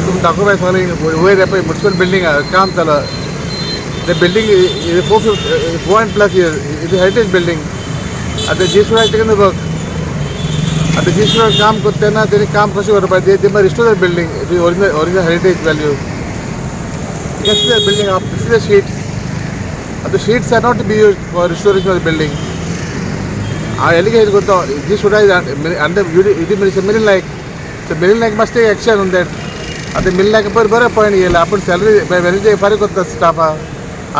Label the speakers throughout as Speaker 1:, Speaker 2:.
Speaker 1: तुमी दाखोवपाक सगळें वयर पळय म्युनिसिपल बिल्डींग आहा, काम चालू. The building is 400 plus years. It's a heritage building. आतां जीसुडा taken the work. आतां जीसुडा काम करता तेन्ना तेणी काम कशें करपाक ते restore the building to original heritage value. You can see the building up, see the sheets. The sheets are not to be used for restoration of the building. ఆ ఎలిగేషన్ करता GSUDA is under UD Minister Milind Naik. So Milind Naik must take action on that. आतां मिलिंद नायक बरें बरें point येयला. आपूण salary manager फारीक करता स्टाफा.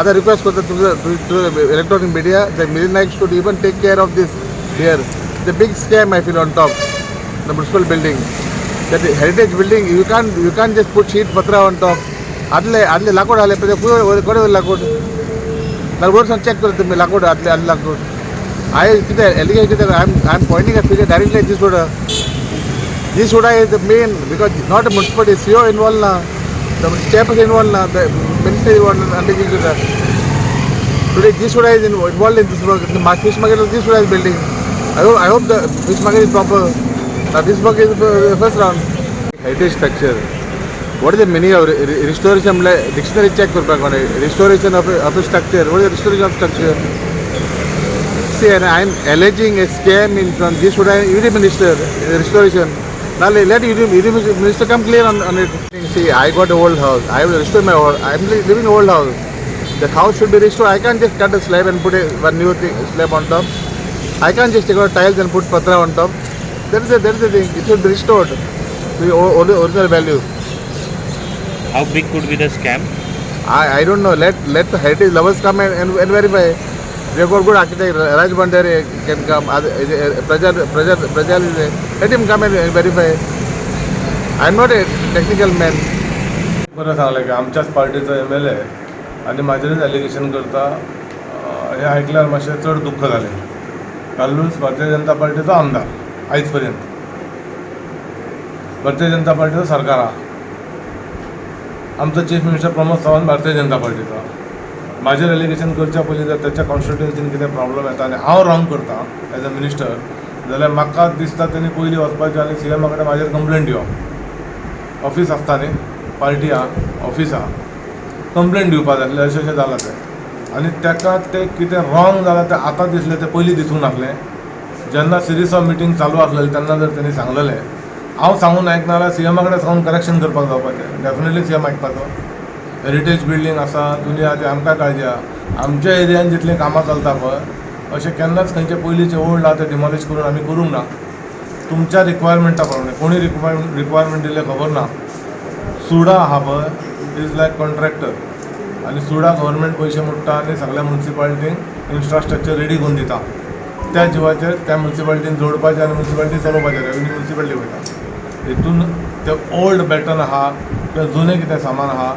Speaker 1: आतां रिक्वेस्ट करता to electronic media, the Milind Naik should even take care of this here. The big scam, I feel, on top the municipal building, that heritage building. You can just put sheet, पत्रा on top. आदले आदले लाकूड आले पळय, फुडें कडेन लाकूड नाल्यार वयर सावन चॅक करता तुमी लाकूड, आदले आदले लाकूड. हांवें कितें एलिगेशन कितें, I am pointing a figure directly GSUDA. GSUDA is the main, because not municipality, CO involve ना, the chairperson involve ना, the minister involve under GSUDA. Today GSUDA is involved in this work. The fish market of GSUDA is building. I hope the fish market is proper. Now this work is the first round. Heritage structure. What is the meaning of restoration? Like, dictionary check करपाक कोणे. Restoration of a structure. What is the restoration of structure? See, and I am alleging a scam in from GSUDA UD minister, restoration. Now let UD minister come clear on it. See, I got a old house. I will restore my old. I am living in old house. That house should be restored. I can't just cut a slab and put a one new thing, slab on top. I can't just take out tiles and put patra on top. That is the thing. It should be restored to the original value.
Speaker 2: How big could be the scam?
Speaker 1: I don't know. Let the heritage lovers come and verify. We have got good architect. Raj Bhandari can come. Prajal is there. Let him come and verify. I am not a technical man.
Speaker 3: बरं सांगलें की आमच्याच पार्टीचो MLA आनी म्हाजेरूच allegation करता, हें आयकल्यार मातशें चड दुख्ख जालें. कालूच भारतीय जनता पार्टीचो आमदार, आयज पर्यंत भारतीय जनता पार्टीचो सरकार आहा. आमचो चीफ मिनिस्टर प्रमोद सावंत भारतीय जनता पार्टीचो. म्हाजेर एलिगेशन करच्या पयलीं जर तेच्या कॉन्स्टिट्युएन्सीन कितें प्रॉब्लम येता आनी हांव रॉंग करता एज अ मिनिस्टर जाल्यार म्हाका दिसता तेणी पयलीं वचपाचें आनी सीएमा कडेन म्हाजेर कंप्लेन दिवप. ऑफीस आसता न्ही, पार्टी आहा, ऑफीस आहा, कंप्लेन दिवपा जाय आसलें, अशें अशें जालां तें. आनी ताका तें कितें रॉंग जालां तें आतां दिसलें, तें पयलीं दिसूंक नासलें. जेन्ना सिरीज ऑफ मिटींग चालू आसलेलें तेन्ना जर तेणी सांगलेलें, हांव सांगून आयकना जाल्यार सीएमा कडेन सांगून करेक्शन करपाक जावपाचें. डेफिनेटली सीएम आयकपाचो. हेरिटेज बिल्डींग आसा, दुनिया आहा, ती आमकां काळजी आहा. आमच्या एरियान जितलीं कामां चलता पळय, अशें केन्नाच खंयचे पयलींचे ओल्ड आहा ते डिमॉलिश करून आमी करूंक ना. तुमच्या रिक्वायरमेंटा प्रमाणे, कोणी रिक्वायरमेंट दिल्लें खबर ना. सुडा आहा पळय, is like contractor आनी सुडा गव्हर्मेंट पयशे मोडटा आनी सगळ्या मुन्सिपालिटींक इन्फ्रास्ट्रक्चर रेडी करून दिता. त्या जिवाचेर त्या मुन्सिपालिटीन जोडपाचें आनी मुन्सिपालिटी चलोवपाचें. रेवेन्यू मुन्सिपालिटी वयता. हितून ते ओल्ड बॅटन आहा किंवा जुनें कितें सामान आहा,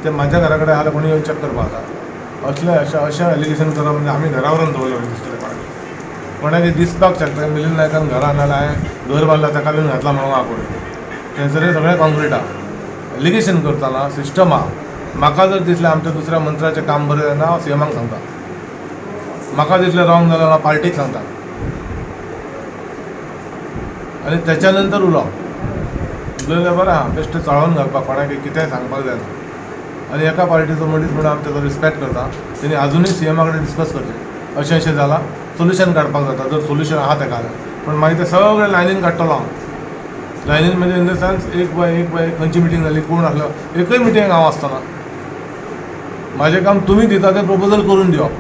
Speaker 3: तें म्हाज्या घरा कडेन आहा जाल्यार कोणी येवन चॅक करपाक जाता. असलें अशें अशें एलिगेशन करप म्हणजे आमी घरा व्हरून दवरलें दिसतलें कोणाक. कोणाक दिसपाक शकता, मिलिंद नायकान घरा नाल्यार हांवें घर बांदलां ताका बीन घातलां म्हणून आहा पळय. थंयसरय सगळें कॉन्क्रीट आहा. एलिगेशन करतना सिस्टम आहा. म्हाका जर दिसलें आमच्या दुसऱ्या मंत्र्याचें काम बरें जायना, हांव सीएमाक सांगता. म्हाका दिसलें रॉंग जाल्यार हांव पार्टीक सांगता आनी त्याच्या नंतर उलोवप. उलयल्यार बरें आहा. बेश्टें चाळोवन घालपाक कोणाक कितेंय सांगपाक जायना. आनी एका पार्टीचो मनीस म्हणून आमी ताचो रिस्पेक्ट करता. तेणी आजुनूय सीएमा कडेन डिस्कस करचें, अशें अशें जालां, सोल्युशन काडपाक जाता जर सोल्युशन आहा तेका जाल्यार. पूण मागीर तें सगळें लायनीन काडटलो हांव. लायनीन म्हणजे इन the sense एक बाय एक बाय एक खंयची मिटींग जाली, कोण आसलो, एकय मिटींगेक हांव आसतना. म्हाजें काम तुमी दिता तें प्रपोजल करून दिवप.